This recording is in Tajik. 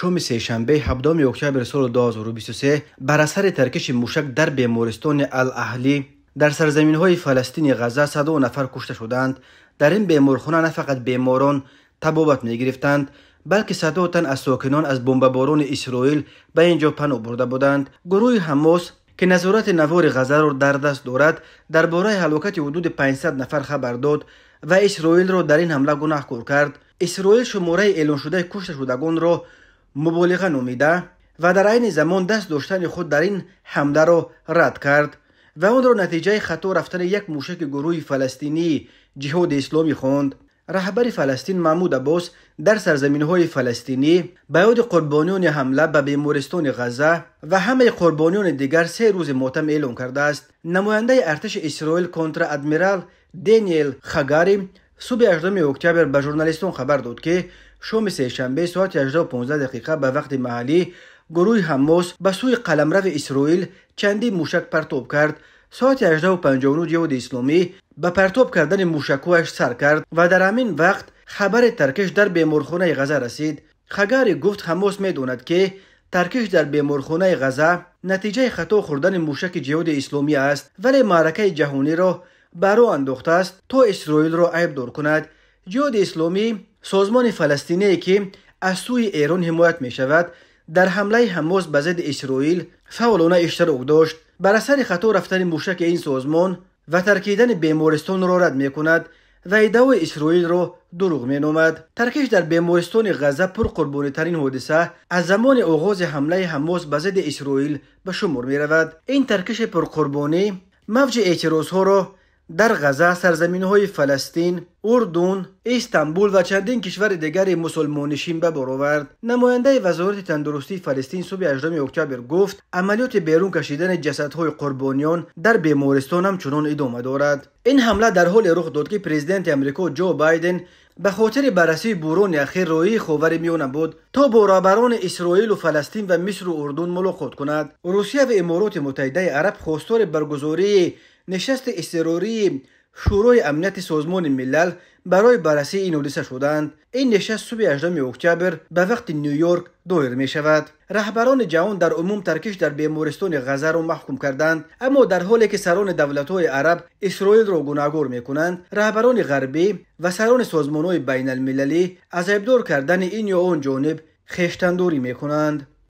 Шоми сешанбе 17 октябри соли 2023 бар асари таркиши мушак дар бемористони Ал-Аҳлӣ дар сарзаминҳои Фаластини Ғазза 100 нафар кушта шуданд. Дар ин беморхона на фақат беморон табобат мегирифтанд, балки садҳо тан аз сокинон аз бомбаборони Исроил ба ин ҷо паноҳ бурда буданд. Гурӯҳи Ҳамос, ки назорати навори Ғаззаро дар даст дорад, дар бораи ҳалокати ҳудуди 500 нафар хабар дод ва Исроилро дар ин ҳамла гунаҳкор кард. Исроил шумораи эълоншудаи кушташудагонро муболиға номида ва дар айни замон даст доштани худ дар ин ҳамларо рад кард ва онро натиҷаи хато рафтани як мушаки гурӯҳи фаластинии Ҷиҳоди Исломӣ хонд. Раҳбари Фаластин Маҳмуд Аббос дар сарзаминҳои фаластинӣ ба ёди қурбониёни ҳамла ба бемористони Ғазза ва ҳамаи қурбониёни дигар 3 рӯзи мотам эълон кардааст. Намояндаи артиши Исроил контр-адмирал Дэниел Хагари субҳи 8 октябр ба журналистон хабар дод, ки шоми сешанбе соати 18:15 ба вақти маҳаллӣ гурӯҳи Ҳамос ба сӯи қаламрави Исроил чандин мушак партоб кард. Соати 18:59 Ҷиҳоди Исломӣ ба партоб кардани мушакҳояш сар кард ва дар ҳамин вақт хабари таркиш дар беморхонаи Ғазза расид. Хагари гуфт, Ҳамос медонад, ки таркиш дар беморхонаи Ғазза натиҷаи хато хӯрдани мушаки Ҷиҳоди Исломӣ аст, вале маъракаи ҷаҳониро ба роҳ андохтааст, то Исроилро айбдор кунад. Ҷиҳоди Исломӣ, созмони фаластиние, ки аз сӯи Эрон ҳимоят мешавад, дар ҳамлаи Ҳамос ба зидди Исроил фаъолона иштирок дошт. Бар асари хато рафтани мушаки ин созмон ва таркидани бемористонро рад мекунад ва иддаои Исроилро дурӯғ меномад. Таркиш дар бемористони Ғазза пурқурбонитарин ҳодиса аз замони оғози ҳамлаи Ҳамос ба зидди Исроил ба шумор меравад. Ин таркиши пурқурбонӣ мавҷи эътирозҳоро дар Ғазза, сарзаминҳои Фаластин, Урдун, Истанбул ва чандин кишвари дигари мусулмоннишин ба бор овард. Намояндаи вазорати тандурустии Фаластин субҳи 8 октябр гуфт, амалиёти берун кашидани ҷасадҳои қурбониён дар бемористон ҳамчунон идома дорад. Ин ҳамла дар ҳоле рух дод, ки президенти Амрико Ҷо Байден ба хотири баррасии буҳрони ахир роҳии Ховари Миёна буд, то бо роҳбарони Исроилу Фаластин ва Мисру Урдун мулоқот кунад. Русия ва Имороти Муттаҳидаи Араб хостори баргузории нишасти изтирории Шӯрои амнияти Созмони Милал барои баррасии ин ҳодиса шуданд. Ин нишаст субҳи 8 октябр ба вақти Ню-Йорк доир мешавад. Раҳбарони ҷаҳон дар умум таркиш дар бемористони Ғаззаро маҳкум карданд, аммо дар ҳоле ки сарони давлатҳои араб Исроилро гунаҳгор мекунанд, раҳбарони ғарбӣ ва сарони созмонҳои байналмилалӣ аз айбдор кардани ин ё он ҷониб хештандорӣ мекунанд.